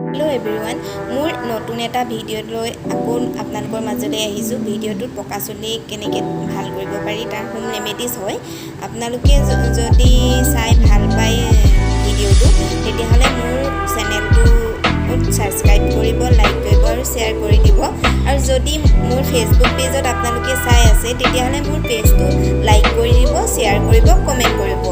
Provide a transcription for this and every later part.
Hello' everyone, মোৰ নতুন এটা ভিডিঅ' লৈ আকৌ আপোনালোকৰ মাজলৈ আহিছোঁ। ভিডিঅ'টোত পকা চুলি কেনেকৈ ভাল কৰিব পাৰি তাৰ হোম ৰেমেডিজ হয়। আপোনালোকে যদি চাই ভাল পায় ভিডিঅ'টো, তেতিয়াহ'লে মোৰ চেনেলটো ছাবস্ক্ৰাইব কৰিব, লাইক কৰিব আৰু শ্বেয়াৰ কৰি দিব। আৰু যদি মোৰ ফেচবুক পেজত আপোনালোকে চাই আছে, তেতিয়াহ'লে মোৰ পেজটো লাইক কৰি দিব, শ্বেয়াৰ কৰিব, কমেণ্ট কৰিব।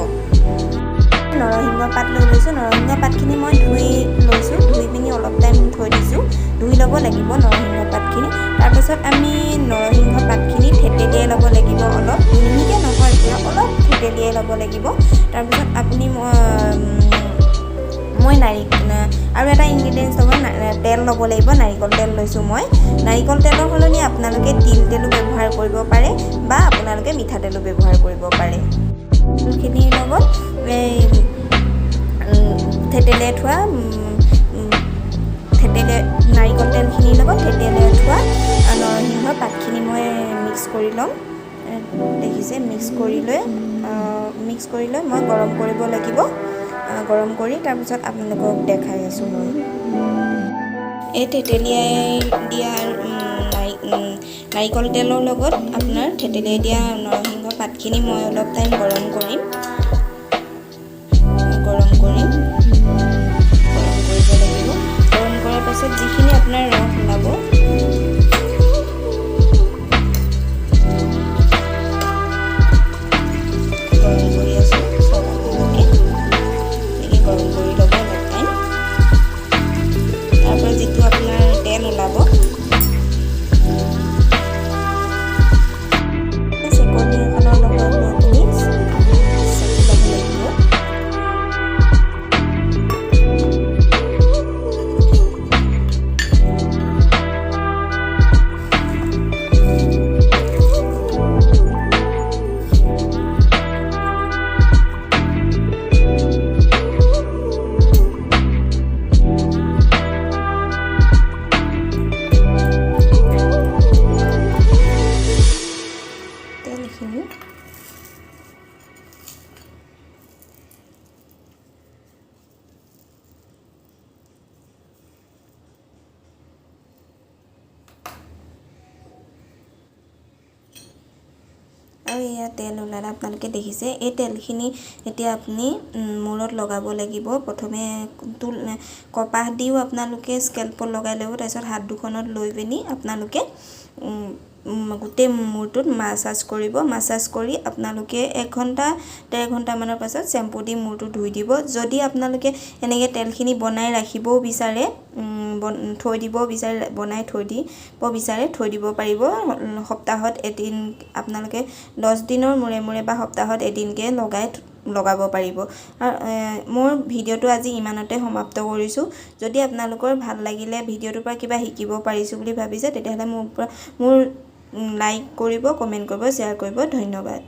নৰসিংহ পাত লৈ লৈছোঁ। নৰসিংহ পাতখিনি মই ধুই লৈছোঁ, ধুই পিনি অলপ টাইম থৈ দিছোঁ। ধুই ল'ব লাগিব নৰসিংহ পাতখিনি। তাৰপাছত আমি নৰসিংহ পাতখিনি থেতেলিয়াই ল'ব লাগিব অলপ, মিহিকৈ নহয়, পূৰা অলপ থেতেলিয়াই ল'ব লাগিব। তাৰপিছত আপুনি মই আৰু এটা ইনগ্ৰিডিয়েণ্টছ ল'ব, তেল ল'ব লাগিব। নাৰিকল তেল লৈছোঁ মই। নাৰিকল তেলৰ সলনি আপোনালোকে তিল তেলো ব্যৱহাৰ কৰিব পাৰে বা আপোনালোকে মিঠাতেলো ব্যৱহাৰ কৰিব পাৰে। খিনিৰ লগত এই থেতেলিয়াই থোৱা থেতেলিয়াই নাৰিকল তেলখিনিৰ লগত থেতেলিয়াই থোৱা নৰসিংহৰ পাতখিনি মই মিক্স কৰি ল'ম। দেখিছে, মিক্স কৰি লৈ মই গৰম কৰিব লাগিব। গৰম কৰি তাৰপিছত আপোনালোকক দেখাই আছোঁ। মই এই থেতেলিয়াই দিয়া নাৰিকল তেলৰ লগত আপোনাৰ থেতেলিয়াই দিয়া নৰসিংহ পাতখিনি মই অলপ টাইম গৰম কৰিম। গৰম কৰিব লাগিব। গৰম কৰাৰ পাছত যিখিনি আপোনাৰ ৰস ওলাব, গৰম কৰি আছোঁ, চাওক আপোনালোকে। এনেকৈ গৰম কৰি ল'ব অলপ টাইম। তাৰপৰা যিটো আপোনাৰ তেল ওলাব, চেকনি এখনৰ লগত লৈ পিনি চেকি ল'ব লাগিব। তেলখিনি আৰু এয়া তেল ওলালে, আপোনালোকে দেখিছে। এই তেলখিনি এতিয়া আপুনি মূৰত লগাব লাগিব। প্ৰথমে তুল কপাহ দিও আপোনালোকে স্কেল্পত লগাই ল'ব। তাৰপিছত হাত দুখনত লৈ পিনি আপোনালোকে গোটেই মূৰটোত মাছাজ কৰিব। মাছাজ কৰি আপোনালোকে 1 ঘণ্টা 1.5 ঘণ্টামানৰ পাছত চেম্পু দি মূৰটো ধুই দিব। যদি আপোনালোকে এনেকৈ তেলখিনি বনাই ৰাখিবও বিচাৰে, থৈ দিব বিচাৰে, বনাই থৈ দিব বিচাৰে, থৈ দিব পাৰিব। সপ্তাহত এদিন আপোনালোকে 10 দিনৰ মূৰে মূৰে বা সপ্তাহত এদিনকৈ লগাব পাৰিব। মোৰ ভিডিঅ'টো আজি ইমানতে সমাপ্ত কৰিছোঁ। যদি আপোনালোকৰ ভাল লাগিলে, ভিডিঅ'টোৰ পৰা কিবা শিকিব পাৰিছোঁ বুলি ভাবিছে, তেতিয়াহ'লে মোৰ পৰা মোৰ লাইক কৰিব, কমেণ্ট কৰিব, শ্বেয়াৰ কৰিব। ধন্যবাদ।